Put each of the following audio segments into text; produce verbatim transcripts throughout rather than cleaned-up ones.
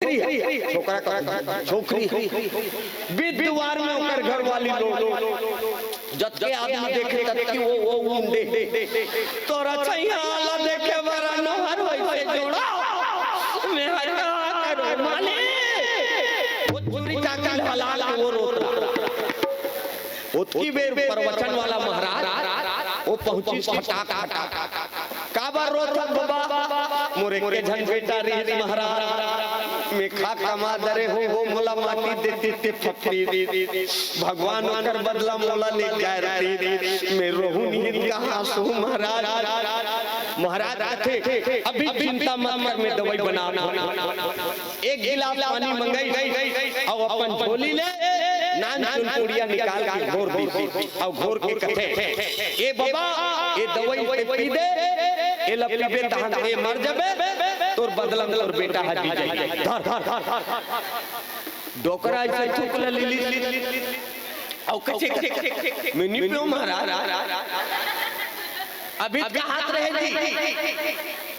छोकरी हे, छोकरा का छोकरी हे। बीच दुवार में ओकर घरवाली लोग, जतके आदमी देखे ततकी वो, वो मुंडे। तोर अछइया ला देखे बर नोहर वइसे जोड़ा। मैं हर का करो मालिक। वो छुरी चाकू हलाल के वो रोत रहा। ओतकी बेर प्रवचन वाला महाराज वो पहुंचिस फटाक फटाक। काबर रोत हस बबा? मोर एके झन बेटा रहिस महाराज, मैं खा कमा डरे हूं, वो मोला माटी देतिस ते फफरी। भगवान ओकर बदला मोला ले जाय रहितिस, मैं रोहूं नहीं कहां सूं महाराज। महाराज कथे, अभी चिंता मत कर, मैं दवई बनावत हंव। एक गिलास पानी मंगइस अउ अपन झोली ले नानचुन पुड़िया निकाल के घोर दिस अउ घोर के कथे, ए बबा, ए दवई ते पी दे, एला पीबे तहां ते मर जबे, तोर बदला में तोर बेटा ह जी जाही। धर, धर, धर, धर। डोकरा अइसे थूक ल लिस अउ कथे, कथे, मैं नी पींव महाराज। अभी कहात रहे जी,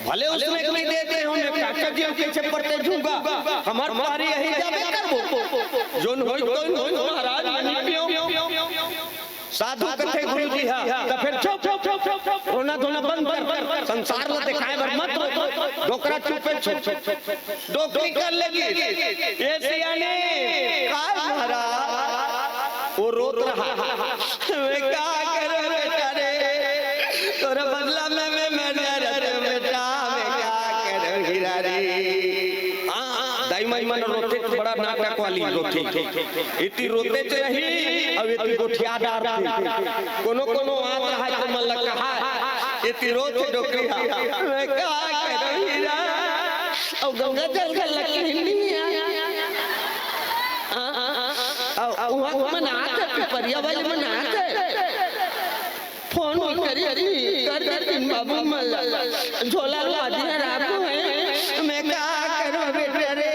भले उसने कोई देते हो, मैं काका जी के छप्पर ते झूंगा, हमर पारी यही जाबे करबो। जोन होई तो होई महाराज, मैं नी पींव। साधु कथे गुरु जी हा, त फेर चुप, रोना धोना बंद कर, संसार ला देखाय बर मत रो, डोकरा चुपे छो। डोकरी कर लेगी, ए सियानी, काय महाराज? वो रोत रहा। मैं का करूं बेटा रे, तोरे बदला में मैं मर जा रहा बेटा, मैं का करूं हीरा रे। हां, दाई माई मन रोथे त बड़ा नाटक वाली रोथे। एती रोतेच रही, अउ एती गोठिया डारथे। कोनो कोनो आत रहा त मन ल कहा, एती रोथे डोकरी हा। मैं का करूं हीरा? अउ गंगा जल घल लगे नहीं है। अउ उहां के मन आत हे, पिपरिया वाले मन आत हे। फोन भी करी, करी, कर दे दिन बाबू मन ला। झोला ला दिया राबू हे, मैं का करूं बेटा रे,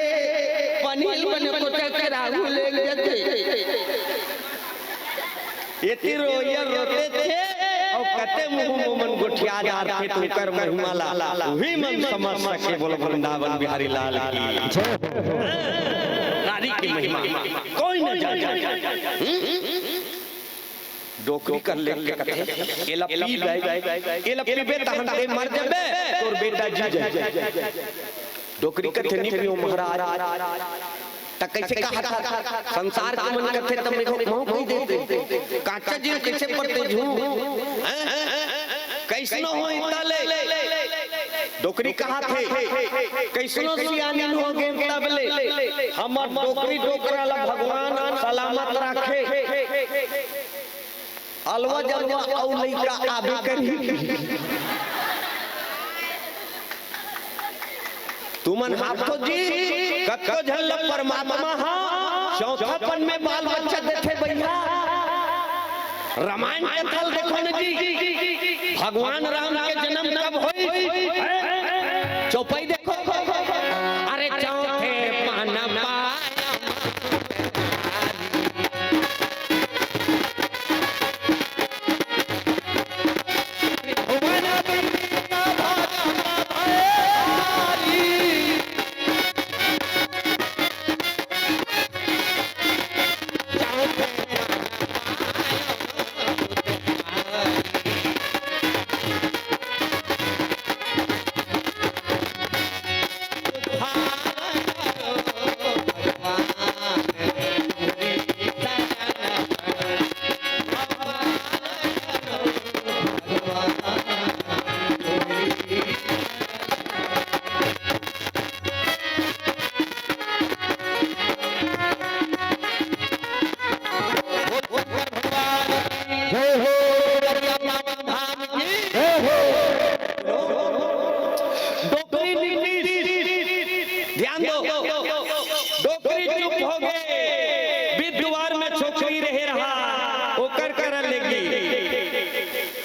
पनीर बने कोटा के राबू ले लेते। एती रोइया रोतेच हे, अउ कते मुंह मुंह मन गोठिया जाथे, त ओकर महिमा ला उही मन समझ सके। बोल वृंदावन बिहारी लाल की जय। नारी की महिमा कोई न जाने। हम्म? डोकरी कर लेके कथे, एला पी ले, एला पीबे तहन ते मर जबे, तोर बेटा जी जाय। डोकरी कथे, "नी पींव महाराज।" त कइसे कहत हस? संसार के मन कथे त मेरे को महूं कहि देते। काका जी कइसे परते झूठ? हैं? कइसनो होही तले। डोकरी कहत हे, कइसनो सियानिन हो गे तब ले। हमर डोकरी डोकरा ला भगवान सलामत राखे। अलवा जलवा अउ लइका आबे करही। तुमन हाथो जी, कतको झन ल परमात्मा ह चौथापन में बाल बच्चा देथे भइया। रामायण कथा ल देखो न जी, भगवान राम के जन्म कब होइस? चौपाई देखो, अरे चौथे पाना पाया जय हो, डोकरी निकलिस। ध्यान दो, डोकरी चुप हो गे। बीच दुवार में छोकरी रहे रहा, ओकर करा लेगी।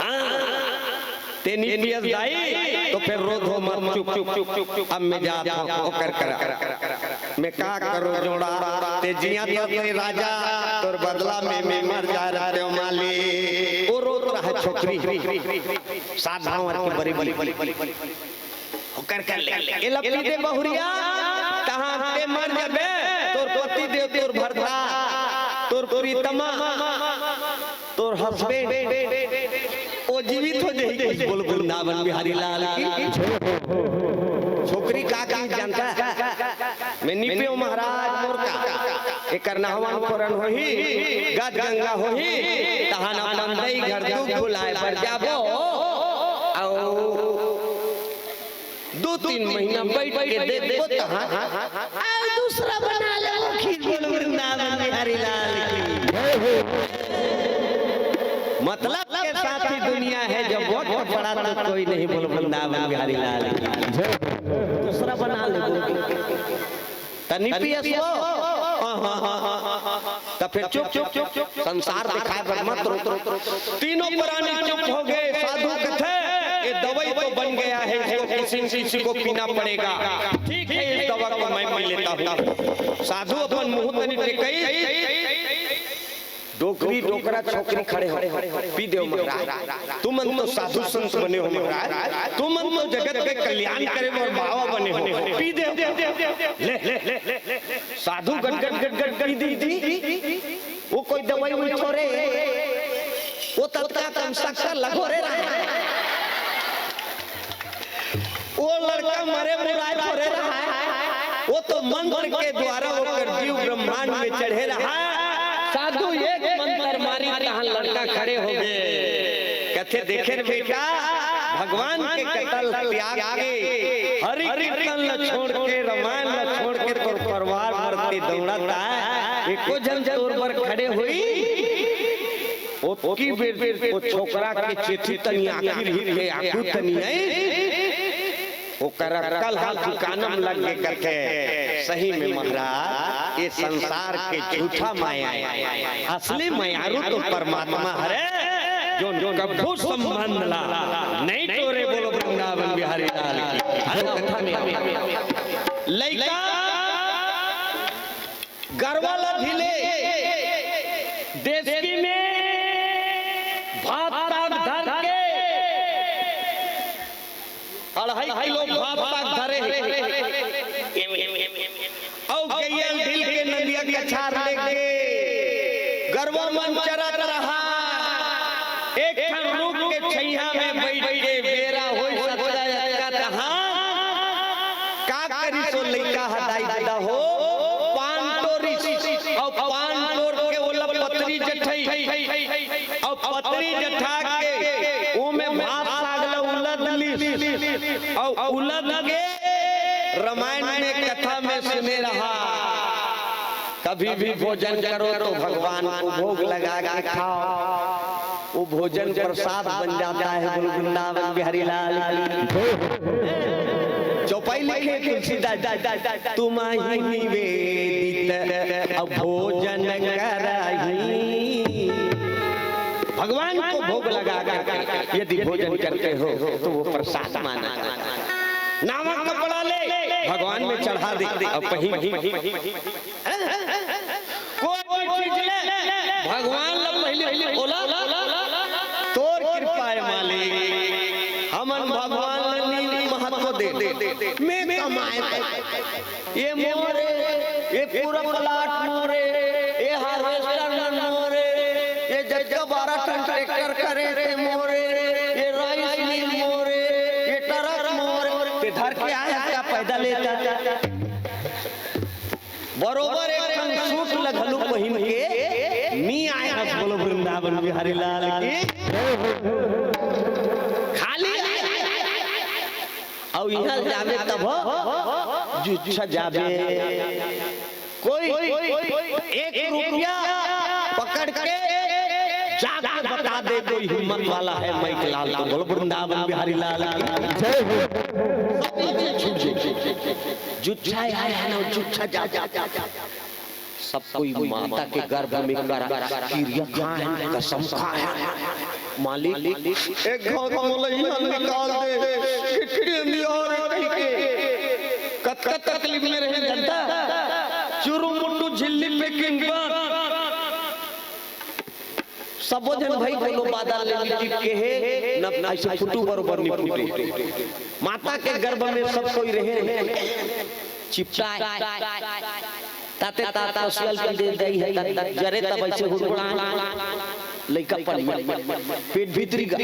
हां। ते नी पियस दाई, त फेर रो धो मत, चुप, चुप, चुप, चुप, अब मैं जात हंव, ओकर करा। मैं का करूं जोड़ा, ते जिया तो ते राजा, तोर बदला में मैं मर जा रहा ते माली। वो रोत रहा छोकरी, सात भांवर के बरी बरी। ओकर कर ले, एला पी दे बहुरिया। तहाँ ते मर जाबे, तोर पति देव, तोर भरता, तोर प्रीतमा, तोर हस्बैंड, ओ जीवित हो जाही। बोल वृंदावन बिहारी लाल की। छोकरी का कही जानता? मैं निपेव महाराज मोर का, एकर नहवन फोरन होही, गद गंगा होही, तहन अपन दई घर दुख भुलाए बर जाबो। अउ दू तीन महीना बैठ के देखबो तहाँ, अउ दूसरा बना लेबो। खीर बोल वृंदावन बिहारी लाल की। मतलब के साथ ही दुनिया है, जब वक्त पड़ा तो कोई नहीं। बोल वृंदावन बिहारी लाल की। दूसरा बना लेबो। तनी पियसबो। हाँ, हाँ, हाँ, हाँ, हाँ। त फेर चुप, चुप, चुप, चुप। संसार दिखाए बर मत रो। तीनों प्राणी चुप हो गए। साधु कथे, "ये दवाई तो बन गया है, इसको किसी न किसी को पीना पड़ेगा। ठीक है, इस दवा को मैं पी लेता हूँ।" साधु अपन मुंह तनी टेकई, डोकरी, डोकरा, छोकरी खड़े हो, "पी देव महाराज, तुमन तो साधु संत बने हो महाराज, तुमन तो जगत के कल्याण करे बर बाबा बने हो, पी देव।" ले, ले, ले, ले, ले। साधु गट गट गट गट पी दी थी। वो कोई दवाई उई थोरे, वो ततका कम शक्कर लगोरे रहा। वो लड़का मरे मुराए थोरे रहा। वो तो मंत्र के द्वारा ओकर जीव ब्रह्मांड में चढ़े रहा। साधु एक मंत्र मारी, तहाँ लड़का खड़े हो गए। कथे, "देखे रे बेटा, भगवान के कथा ल त्याग के, हरि कीर्तन ल छोड़ के, रामायण ल छोड़ के तोर परिवार बर ते दौड़त आए, एको झन तोर बर खड़े होई?" ओतकी बेर ओ छोकरा के चेती तनी आँखी रही के आँखू तनी आई, ओकर अक्कल हा दुकानम लग के कथे, "सही में महाराज, ये संसार के झूठा माया है, असली मयारू तो परमात्मा हरे, जोन कभू संबंध ला नहीं टोरे।" बोलो वृंदावन बिहारी लाल की। अरे कथा में लइका गरवा ल ढीले, देसकी में भात ताक धर के, अढ़ाई किलो भात ताक धरे हे। अउ गइया ल ढील के नंदिया कछार लेगे गरवा मन चरत रहा। एक ठन रूख के छइहां में बइठ के बेरा होइस अतका अतका तहां का करिस ओ लइका ह दाई ददा हो, पान टोरिस अउ पान टोर के ओला पतरी जठई अउ पतरी जठा के ओमे भात साग ल उलद लिस अउ उलद के रामायण में कथा में सुने रहा। कभी भी भोजन करो तो भगवान को भोग लगा के खाओ, वो भोजन प्रसाद बन जाता है। बोलो वृंदावन बिहारी लाल की। चौपाई लिखे तुलसीदास जी, "तुम ही निवेदित अब भोजन करही।" भगवान को भोग लगा करके यदि भोजन करते हो तो वो प्रसाद माना जाता है। नवा कपड़ा ले, भगवान में चढ़ा दे, अब पहन। कोई भी चीज ले, भगवान ला पहले बोला, "तोर कृपा है मालिक, हमन भगवान ला नी महत्व दे, मैं कमाए।" ये मोरे, ये पूरा प्लाट मोरे, ये हार्वेस्टर मन मोरे, ये जज्जा बारह टन ट्रैक्टर करे ते मोरे, ये राइस मिल मोरे, ये ट्रक मोरे। ते धर के आए हस का पैदल? बरोबर एक ठन सूट ल घलो पहिन के नी आए हस। बोलो वृंदावन बिहारी लाल की। खाली आए। अउ इहां जाबे तभो जुच्छा जाबे। कोई एक रुपया पकड़ के जाके बता दे, कोई हिम्मत वाला है, माइक लाल तो बोल, वृंदावन बिहारी लाल की जय हो। सब चीज छूट जाए। जुच्छा आए है ना, जुच्छा जा, जा, जा, जा। सब कोई माता के गर्भ में करा किरिया खाए, कसम खाए। मालिक, एक घाव मोला इहां निकाल दे, खिड़की अंधियार हे कहि के। कतका तकलीफ में रहे जनता, चुरू मुट्टू झिल्ली packing बा। सबो झन भाई कोनो बादल ले लिपट के हे, न अइसे फुटू बरोबर नी फुटू। माता के गर्भ में सब कोई रहे। चिपटाए। ताते तात पसुअल के दे दई हे, जरे तब ऐसे हुड़हुड़ाए। लइका पन में पेट भीतरी गा।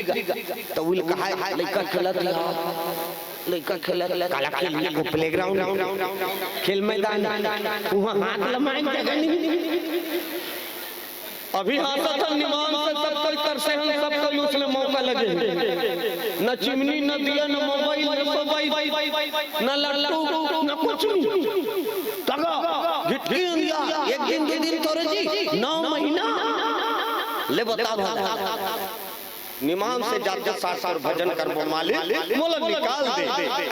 त उइल कहा लइका खेलत रहा। लइका खेलत, काला खेल में को playground, खेल मैदान, उहाँ हाथ लमाए जगह नहीं। अभी हाँसत हन निमान से, सब कोई तरसे हन, सब कोई उसने मौका लगे। न चिमनी, न दिया, न मोबाइल, न मोबाइल, न लट्टू, न कुछ नहीं। तगा, गिट्टी अंगिया, एक दिन, दो दिन थोरे जी, नौ महीना। ले बता भला। निमान से जाते सास तोर भजन करबो मालिक, मोला निकाल दे।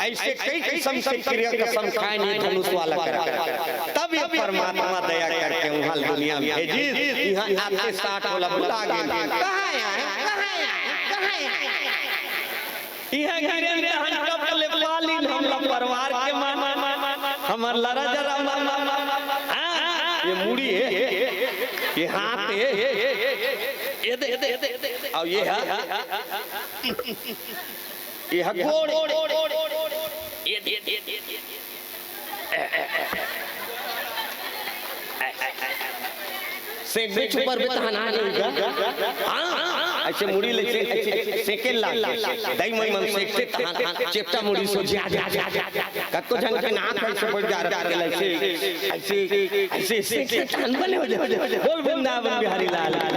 ऐसे कई किसम से क्रिया कसम खाए नहीं धनुष वाला करा। तब ये परमात्मा दया करके उहाँ दुनिया में भेजी, इहाँ आते साठ वाला भुला गए। कहाँ आए? कहाँ आए? कहाँ आए? इहाँ गिरे तहन टप ले पालिन हमला परिवार के मान। हमर लरा जरा मान। हाँ, ये मुड़ी है, ये हाथ है, ये दे, ये दे, ये दे, ये दे। और ये है, ये है गोड़। ये दे, ये दे, ये दे। सेक दे छुपर बे तहन आ नहीं का? हाँ, ऐसे मुड़ी ले सेक, ऐसे सेके लाग। दई मई मन सेक से तहन, हाँ, चेपटा मुड़ी सो जा, जा, जा, जा, जा। कतको झन के नाक ऐसे पड़ जा रहा है, ऐसे, ऐसे, ऐसे सेक से तहन बने हो जाए। बोल वृंदावन बिहारी लाल की।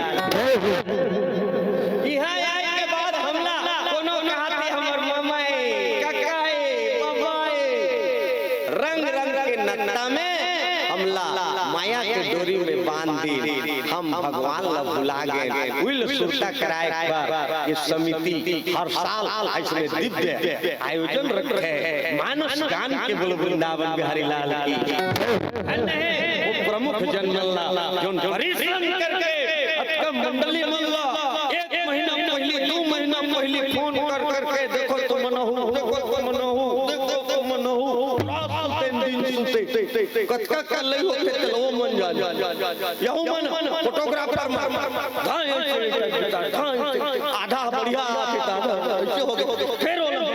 इहाँ आए के बाद हमला कोनो कहाथे हमर ममाए, ककाए, बबाए, रंग रंग के नत्ता में हमला माया के डोरी में बांध दी। हम भगवान ला भुला गए। उइल सुरता कराए बर ये समिति हर साल ऐसने दिव्य आयोजन रखे। मानस गान के बोल वृंदावन बिहारी लाल की। वो प्रमुख जन मन ला जोन परिश्रम करके अतका मंडली मन ला एक महीना पहली, दो महीना पहली फोन कर करके, "देखो तुमन हो, देखो तुमन हो, देखो तुमन हो।" रात सुते, दिन सुते, कतका कर लई होथे तेला वो मन जान। यहू मन फोटोग्राफर मन, धाए से, धाए से, आधा बढ़िया आथे, आधा ऐसे हो गए, फिर वो लोग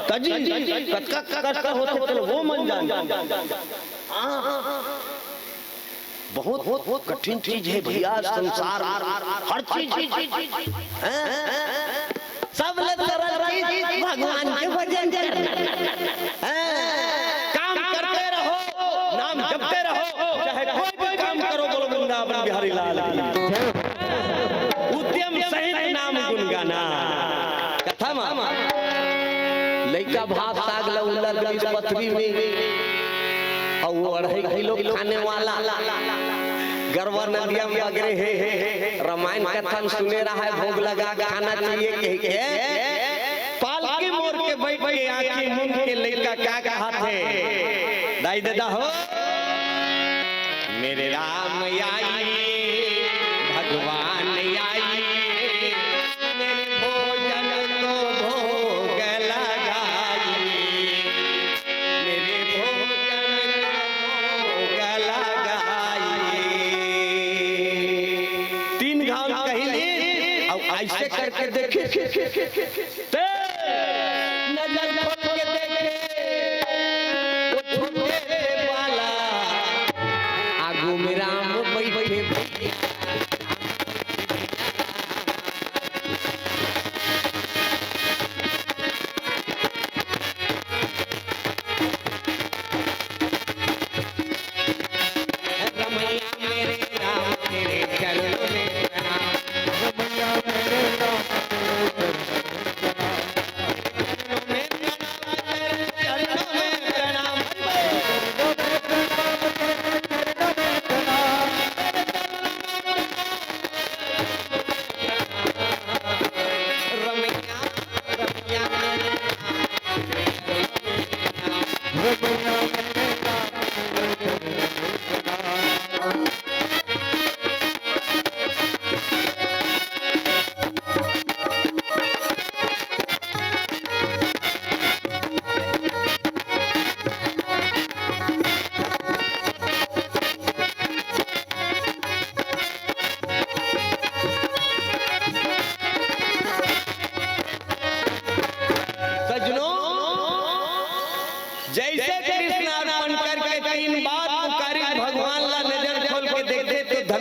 तजी, कतका कष्ट होथे तेला वो मन जान। हाँ। बहुत, बहुत कठिन चीज है भैया, संसार, हर चीज। हैं? सब ले सरल चीज भगवान के भजन करना। हैं? काम करते रहो, नाम जपते रहो, चाहे कोई भी काम करो, बोलो वृंदावन बिहारी लाल की। उद्यम सहित नाम गुण गाना। कथा मा लइका भात साग ल उल्ला दीस पथरी में, अउ वो अढ़ाई किलो खाने वाला गरवा नदिया में बगरे हे। रामायण कथा में सुने रहा है, भोग लगा खाना चाहिए कह के। पालकी मोर के बैठ के आँखी मूंद के लइका का कहाथे, दाई ददा हो, मेरे राम आई, भगवान आई, मेरे भोजन को भोग लगाई, मेरे भोजन को भोग लगाई। तीन घाव कहिली, अब ऐसे करके देखी। ते नजर खोल के देखे, वो छोटे से बाला, आगू में राम बैठे भैया। रमैया मेरे राम तेरे चरणों में प्रणाम। रमैया मेरे राम तेरे चरणों में प्रणाम।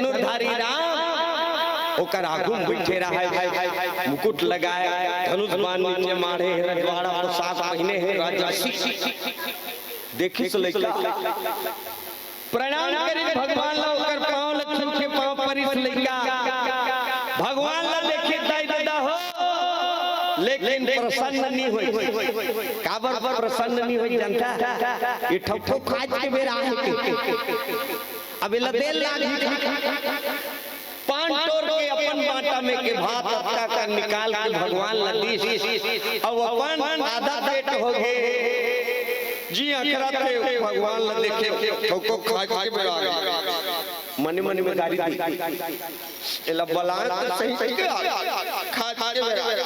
धनुर्धारी राम ओकर आगू म बइठे रहय, मुकुट लगाय, धनुष बाण नीचे माढ़े हे, रजवाड़ा पोशाक पहिने हे, राजर्षि। देखिस लइका, प्रणाम करिस भगवान ला, ओकर पाँव ला छू के पाँव परिस लइका। भगवान ला देखे दाई ददा हो, लेकिन प्रसन्न नी होय। काबर प्रसन्न नी होय जानथा? ये ठौको खाज के बेरा हे के। अब एला देर लागही। पान टोर के अपन बांटा में के भात अतका कन निकाल के भगवान ला दीस। अब अपन आधा पेट हो गे। जी अखरथे भगवान ला देखे, ठौको खाज के बेरा आ गे। मने मन में गारी दी, एला बलान तो सही, सही के आ गे। खाज के बेरा आ गे।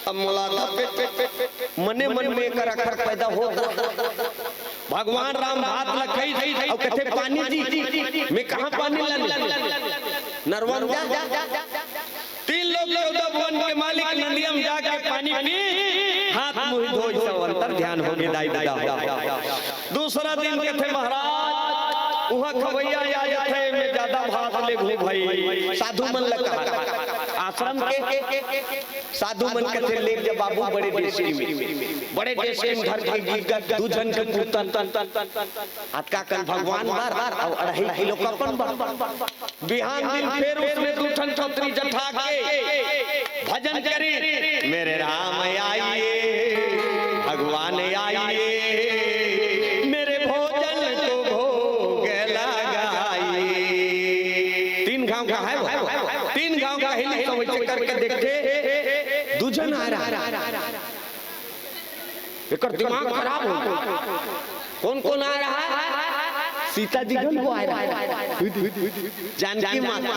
अब मोला आधा पेट, मने मन में एकर अखर पैदा होत रहा। भगवान राम भात ल खाई अउ कथे, "पानी जी, मैं कहाँ पानी लाने? नरवा म जा।" तीन लोक चौदह भुवन के मालिक नदिया म जाके पानी पी, हाथ मुंह धोई, सब अंतर ध्यान हो गे दाई ददा हो। दूसरा दिन कथे, "महाराज, उहाँ खवैया आ जाथे, मैं ज्यादा भात लेगहूं भाई।" साधु मन ल कहा, आश्रम के साधु मन कथे, "ले जा बाबू, बड़े डेसकी में, बड़े डेसकी में धर के गिर गा दू झन के पुरतन।" अतका कन भगवान बर अउ अढ़ाई किलो कपन बर। बिहान दिन फेर उसने दू ठन छतरी जठा के भजन करी, "मेरे राम आइए, भगवान आइए, मेरे भोजन को भोग लगाइए।" तीन घांव का हे वो, तीन घांव का ही तो वैसे करके देखथे, दू झन आ रहा। एकर दिमाग खराब हो गे। कोन कोन आ रहा? सीता जी घलो आ रहा, जानकी माता।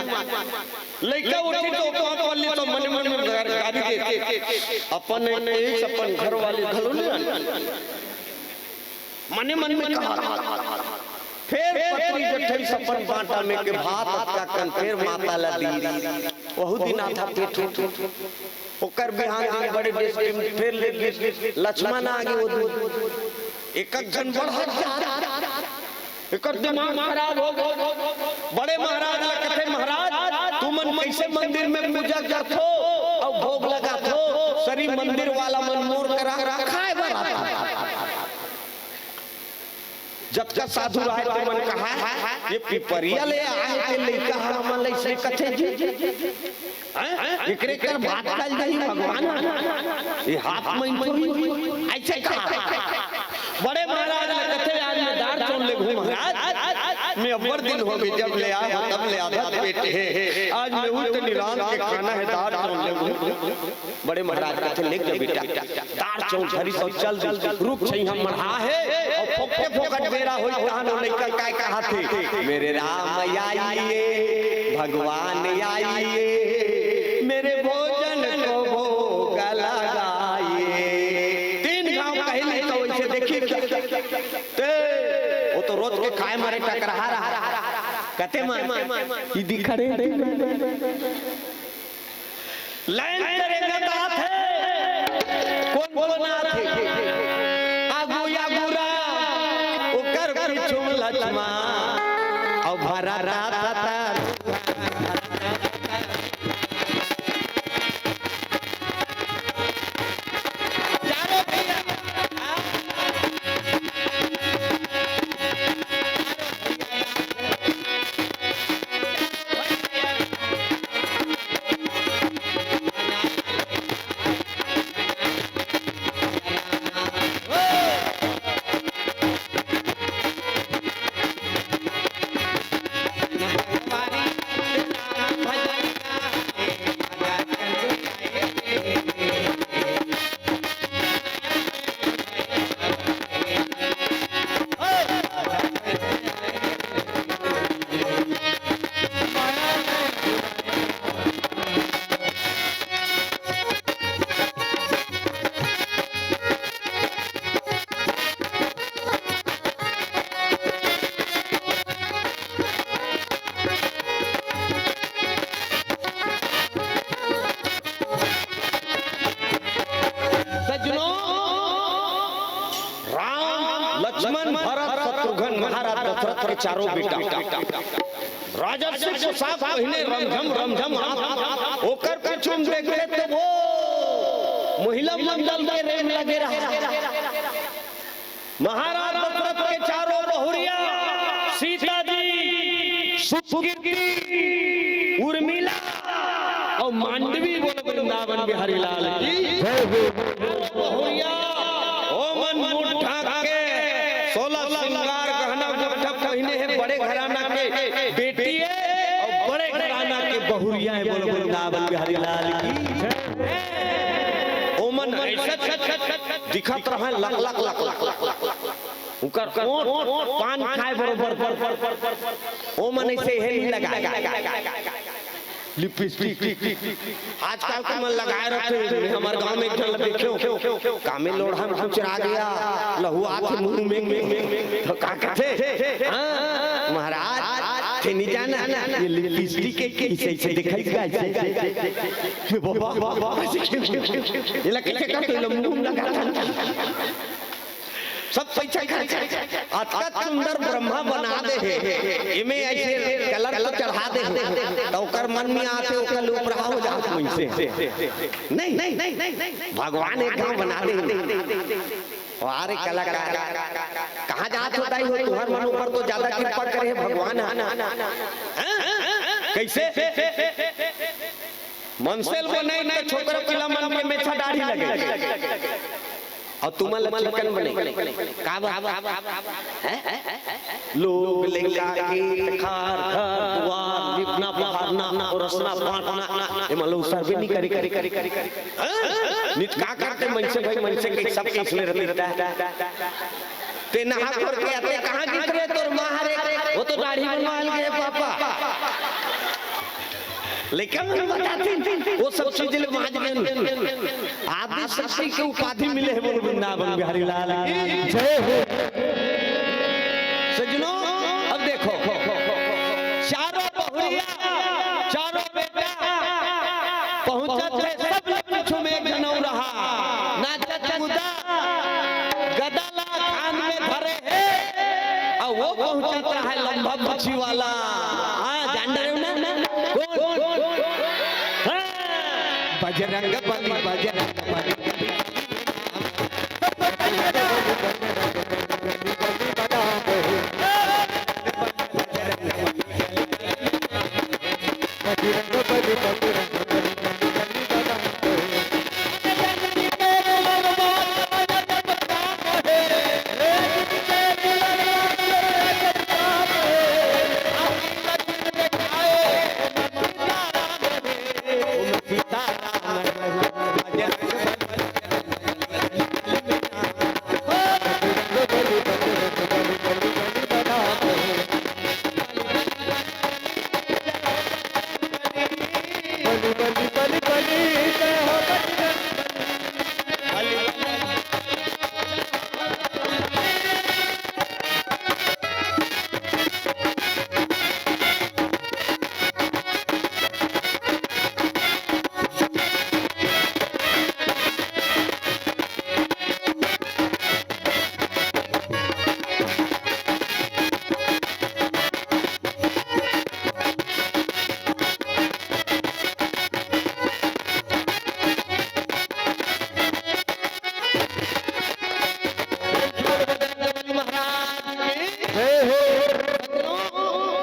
लइका उठे तो पांव पल्ली तो मने मन में गारी देथे, अपन एक अपन घर वाली घलो नहीं आने। मने मन में कहा। फेर पतरी जठई सपन बांटा में के भात अतका कन फेर माता ला दी। वहू दिन आधा पेट हो। ओकर बिहान दिन बड़े डेसकी म फेर ले गिस, लक्ष्मण आ गे ओ दिन। एक एक झन बढ़त जात, एकर दिमाग खराब हो गे। बड़े महाराज ला कथे, "महाराज, तुमन कइसे मंदिर में पूजा करथो अउ भोग लगाथो? सरी मंदिर वाला मन मोर करा खाए बर आता।" जतका साधु रहय, ते मन कहा, "ये पिपरिया ले आए, ते लइका ह हमन ल अइसे कथे जी? हैं? एकरे कर बात कल जाही भगवान ह। ये हाथ में तो ही अइसे कहा।" बड़े महाराज ल कथे, "आज मैं दार चोन लेगहूं महाराज, मैं अब्बड़ दिन हो गे, जब ले आए हो तब ले आधा पेट हे, आज मैं उत निरांत के खाना हे, दार चोन लेगहूं।" बड़े महाराज कथे, "ले जा बेटा।" दार चौधरी सब चल दी, रूख छइहां मढ़ा हे, अउ फोकटे फोकट बेरा होई, तहां ओ लइका काय कहाथे, "मेरे राम आइए, भगवान आइए, मेरे भोजन को भोग लगाइए।" तीन घांव कहिली तो वइसे देखी ते, ओ तो रोज के खाए मरे टकरहा रहा, कथे मन, "ई दिखा रे।" लाइन करे गे तात हे, कोन कोन आथे? आगू आगू राम, ओकर पीछू म लक्ष्मण, अउ भरत तात। चारों बेटा राजर्षि पोशाक पहिने, रमझम रमझम आत, ओकर पीछू में देखे त वो महिला मंडल के रेम लगे रहा। महाराज दशरथ के चारों बहुरिया, सीता जी, सुकीर्ति, उर्मिला अउ मांडवी, बोल वृंदावन बिहारी लाल की। जय हो। बहुरिया, ओमन मुठ ढांक के सोलह श्रृंगार गहना गुट्ठा पहिने हे, बड़े घराना के बेटी हे अउ बड़े घराना के बहुरिया हे, बोल वृंदावन बिहारी लाल की। ओमन ऐसा दिखत रहे, लक लक लक लक लक। उकर ओठ पान खाए बरोबर। ओमन ऐसे हे नहीं लगाए लिपस्टिक। आजकल के मन लगाए रखे। हमर गांव में एक झन ल देखेंव, कामे लोढ़ा में कुचरा गया, लहू आथे मुंह में, में, में। तो का कहथे? हाँ, महाराज, ते नहीं जाना, ये लिपस्टिक के कैसे, ऐसे दिखाई, कैसे? ये बाबा, बाबा, ऐसे क्यों? ये लगे, लगे, तो ये मुंह में लगा था। सब पैसा खर्च। अतका सुंदर ब्रह्मा बना दे हे, एमे ऐसे कलर तो चढ़ा दे हे, तो ओकर मन में आथे, ओकर ऊपर हो जात कोई से। नहीं, भगवान एक गांव बना दे हे। अरे कलाकार, कहाँ जात हो दाई हो? तुहर मन ऊपर तो ज्यादा कृपा करे हे भगवान ह। हैं? कैसे? मनसे ल बनाई त छोकरा पिला मन के मेछा दाढ़ी लगे। अउ तुमन ल चिकन बने। का बात? हैं? लोग, लइका, खेत, खार, घर, दुआर, लिपना, बहारना, ओरसना, बांटना, एमन लोग सर्वे नहीं करे, करे, करे, करे, करे। हैं? नित का करते मनसे भाई, मनसे के सब किसने रहता है। ते नहा खोर के आते, कहाँ गिस रे तोर माँ हरे? वो तो दाढ़ी बनवा ले पापा। लेकिन हम बताते हैं, वो सब चीज ले माज में आदि शक्ति के उपाधि मिले हे, बोल वृंदावन बिहारी लाल की जय हो। सजनों, अब देखो, चारों बहुरिया, चारों बेटा पहुंचत हे, सब ले पीछू में एक जनऊ रहा, नाचत कूदा, गदा ला कान में धरे हे, अउ वो पहुंचत रहा है लंबा मुछी वाला। हाँ, जान रहे हो ना? कौन? हाँ। बजरंग बली, बजरंग बली।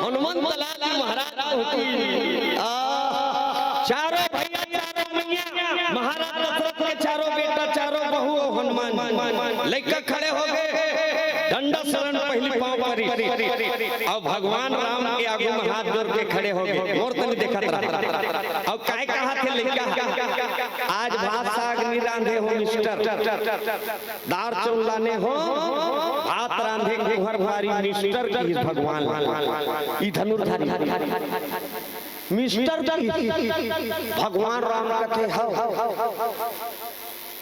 हनुमंत लाल महाराज की। आ, चारों भैया, चारों मैया, महाराज दशरथ के चारों बेटा, चारों बहू, हनुमान लइका खड़े हो गए। डंडा शरण पहली पाँव परी। अब भगवान राम के आगू में हाथ जोड़ के खड़े हो गए। मोर तनी देखत रहा। अब काय कहा थे लइका? आज भात साग नहीं रांधे हो मिस्टर। दार चौल लाने हो, भात रांधे कुहर भारी मिस्टर की भगवान। ई धनुर्धारी मिस्टर की भगवान राम कथे हव।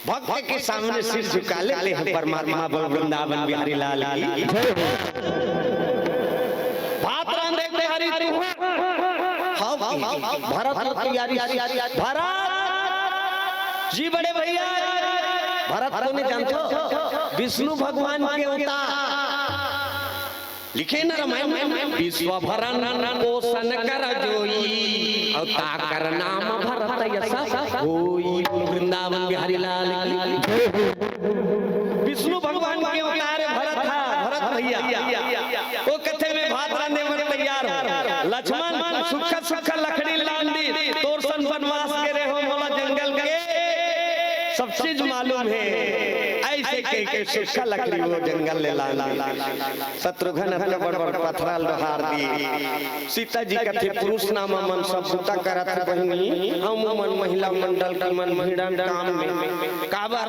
भक्त के सामने सिर झुका लेते हैं परमात्मा बोल वृंदावन बिहारी लाल की जय हो। भात रांधे बिहारी तू हव की भरत तैयारी भरत जी बड़े भैया भरत को नहीं जानते हो? विष्णु भगवान के अवतार लिखे न रमायन, विश्व भरण पोषण कर जोई, और ताकर नाम भरत यश होई। वृंदावन बिहारी लाल की। विष्णु भगवान के अवतार भरत हा, भरत भैया। वो कथे में भात रांधे बर तैयार हो। लक्ष्मण सुखा सुखा लकड़ी लान दी, तोर सन बनवास के रे हो मोला जंगल के। सब चीज मालूम है, ऐसे कह के सुखा लकड़ी वो जंगल ले लान दी। शत्रुघ्न अतका बड़ बड़ पथरा ल डोहार दी। सीता जी कथे, "पुरुष नाम मन सब बुता करत हे बहिनी, हम मन महिला मंडल के मन भिड़न काम में। काबर?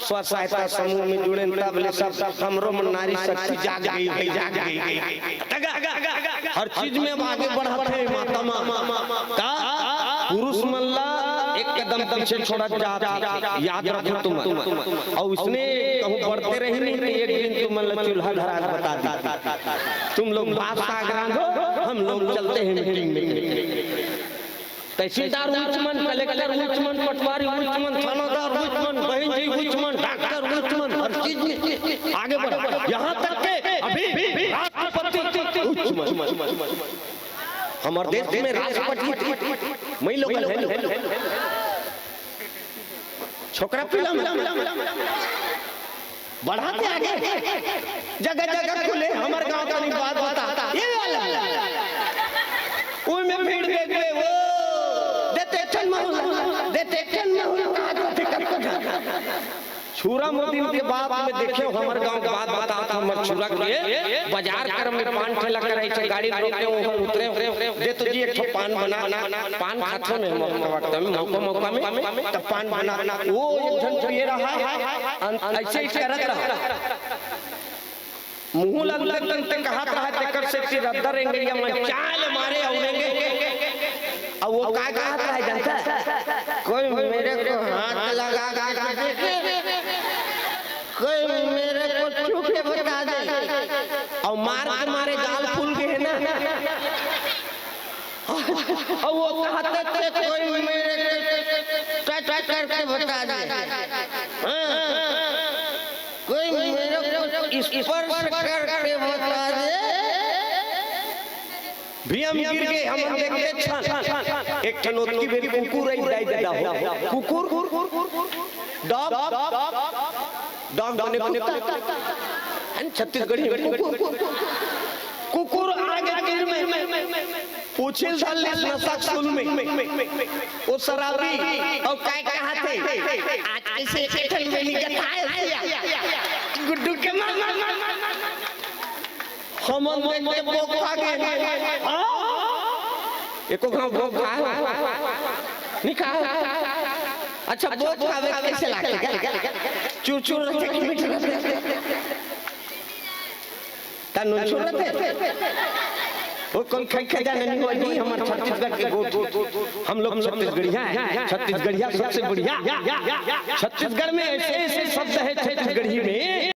स्व सहायता समूह में जुड़ेन, तब ले सब हमरो मन नारी शक्ति जाग गई है, जाग गई है।" हर चीज में अब आगे बढ़त हे माता मन। का पुरुष मन ला एक कदम पीछे छोड़त जात हे, याद रखो तुमन। और उसने कहूँ बढ़ते रही नहीं तो एक दिन तुमन ला चूल्हा धरा बता दी। तुम लोग भात साग रांधो, हम लोग चलते हैं मीटिंग में। तहसीलदार उच्च मन, कलेक्टर उच्च मन, पटवारी उच्च मन, थानादार उच्च मन, बहन जी उच्च मन, डॉक्टर उच्च मन, हर चीज में आगे बढ़ा। यहाँ तक के अभी राष्ट्रपति उच्च मन। हमारे देश में राष्ट्रपति मई लोग है। छोकरा पिला में बढ़ाते आगे, जगह जगह खुले, हमर गांव तनी बात बता, ये वाला, ओय में भीड़ देख ले, वो देते ठन महुल, देते ठन महुल, कहा तो दिक्कत को ढंग। छुरा मोदिन के बात में देखे, हमर गांव के बात बता, हमर छुरा के बाजार कर में पान ठेला करे, गाड़ी रोके, वहां उतरे, दे तो जी एक ठो पान बना, पान खाथो ने हम वक्त में, मौका मौका में, तब पान बना, वो एक झन पिए रहा, अन-, ऐसे ही करत रहा। मुंह ला तक तक कहत रहा, तेकर से कि रद्दा रेंगइया मन चाल मारे अउरेंगे। अब वो का कहत रहा जानता? कोई मेरे को हाथ लगा के देखे, कोई मेरे को छू के बता दे। और मार के मारे गाल फूल गए ना। और वो कहते थे, "कोई मेरे को टच करके बता दे।" हाँ। कोई मेरे को स्पर्श करके बता दे। भैया, हम गिर गए, हम देख के छन। एक ठन ओतकी बेरी कुकुर आई, दाई ददा हो। कुकुर, डॉग, डॉग बने कुत्ता। हम छत्तीसगढ़ी में कुकुर। कुकुर आगे तीर में। पूछिल धर लिस नशा सुन में। वो शराबी, और काय कहा थे? आज कैसे एक ठन में निगत आए भैया? गुड्डू के मार, मार, मार, मार, मार। हमन देख के बोक खा गए। हाँ? एको घाव बोक खा? नहीं खा? अच्छा, बोक खावे कैसे लागथे? चुरचुर रहथे कि मीठ रहथे? का नून छोड़ रहे थे? वो कौन खाई खा जाने नहीं हुआ जी, हमारे छत्तीसगढ़ के गोट। हम लोग छत्तीसगढ़िया हैं, छत्तीसगढ़िया सबसे बढ़िया। छत्तीसगढ़ में ऐसे ऐसे शब्द है छत्तीसगढ़ी में।